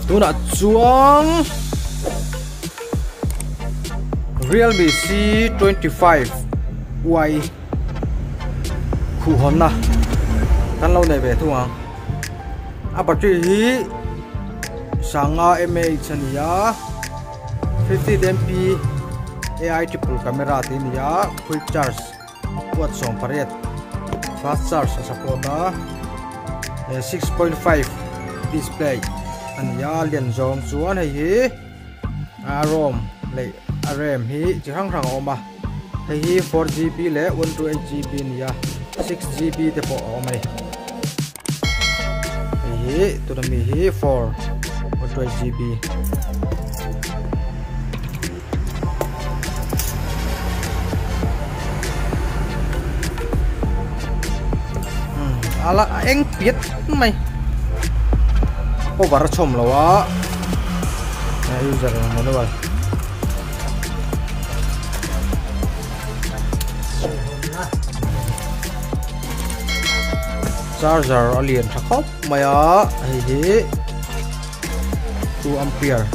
Tunah chuan Realme C25 Y khuhhawnna kan lo nei ve thung ang a battery hi sanga mAh a ni a 50 mp AI triple camera te a ni a quick charge watt 18 fast charge a support a 6.5 display a ni a lian zawng chuan hei hi a rom leh a ram hi chi hrang hrang a awm a hei hi 4gb leh 128gb a ni a 6gb te pawh a awm a ni hei hi tuna mi hi 4 128gb ala a eng piat mai cover a chhawm lo a user manual charger a lian tha khawp mai a hei hi 2 ampere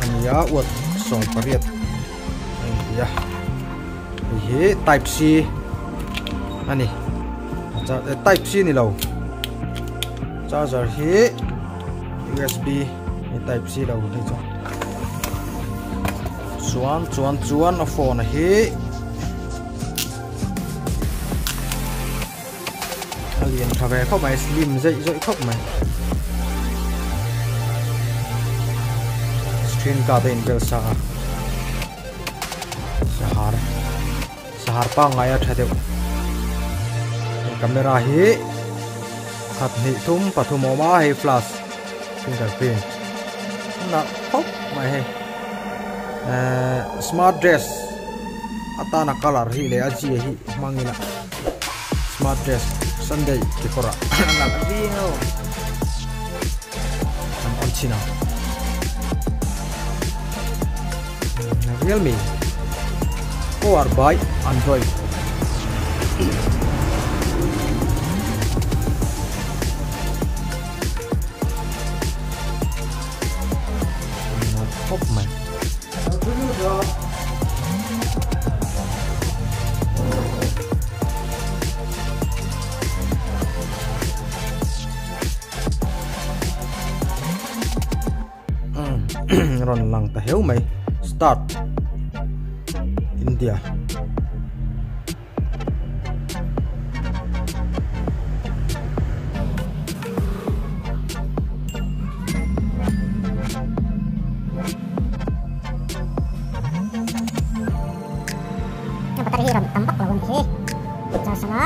a ni a watt 18 a ni a hei hi type C a ni type C ni lo charger hi USB ni type C lo hei chu chuan chuan chuan a phone hi a lian tha ve khawp mai slim zeih zawih khawp mai screen guard a inbel sa a sahar sahar pangngai a tha deuh camera hi khat hnih thum pathum a awm a hei flash fingerprint a khawp mai hei ehh smart dress atana colour hi leh a zia hi hmang ila. Smart dress Sunday kekawr ah a nalh viau an on chin ang Realme power by Android khawp mai. Rawn lang ta heu mai start India. Battery hi rawn tam vak lo a ni hi charge anga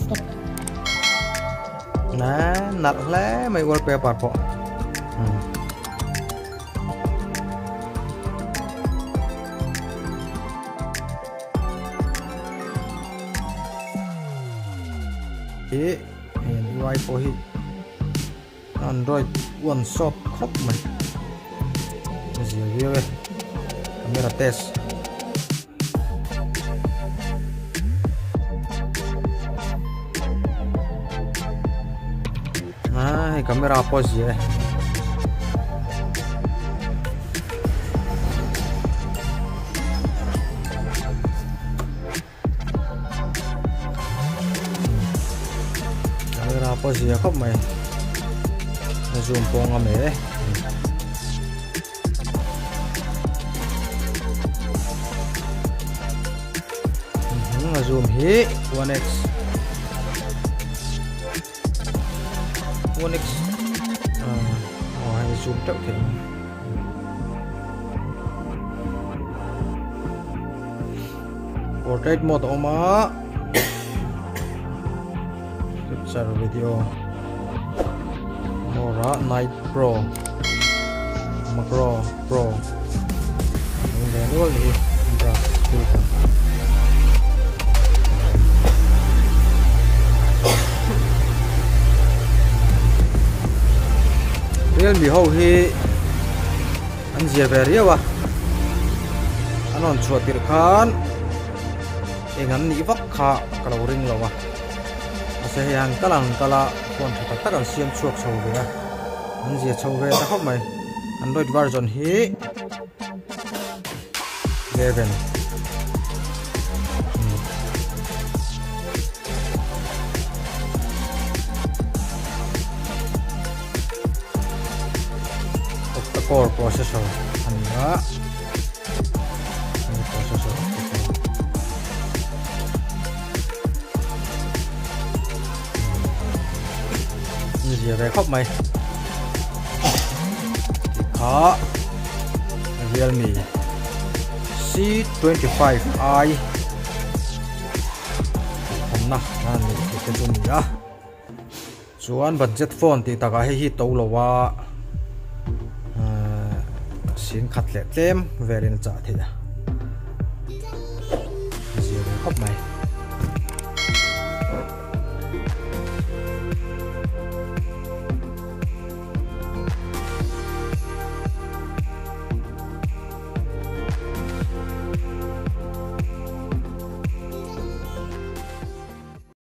skip. Na nalh hle mai wallpaper pawh. Hi hei an UI pawh hi Android one shot khawp mai a zia viau e camera test. Ah hei camera pawh a zia e. Camera pawh a zia khawp mai a zoom pawh a ngam e. A zoom hi 1x 1x aw hei zoom teuh thei portrait mode a awm a picture video more a night pro macro pro ang ve nual hi brush filter Realme ho hi an zia ve riau a. An rawn chhuah tirh khan eng an nih vak kha ka lo ring lo a. Mahse hei han kal ang kal a phone tha tak tak an siam chhuak chho ve a. An zia chho ve ta khawp mai. Android version hi 11. Octa-core processor a ni a. Processor octa-core. Zia ve khawp mai. Tikha Realme C25i thawmna a ni tih te chu a ni a. Chuan budget phone tih takah hei hi to lo a sing khat leh tlem velin a chah theih a. Zia ve khawp mai.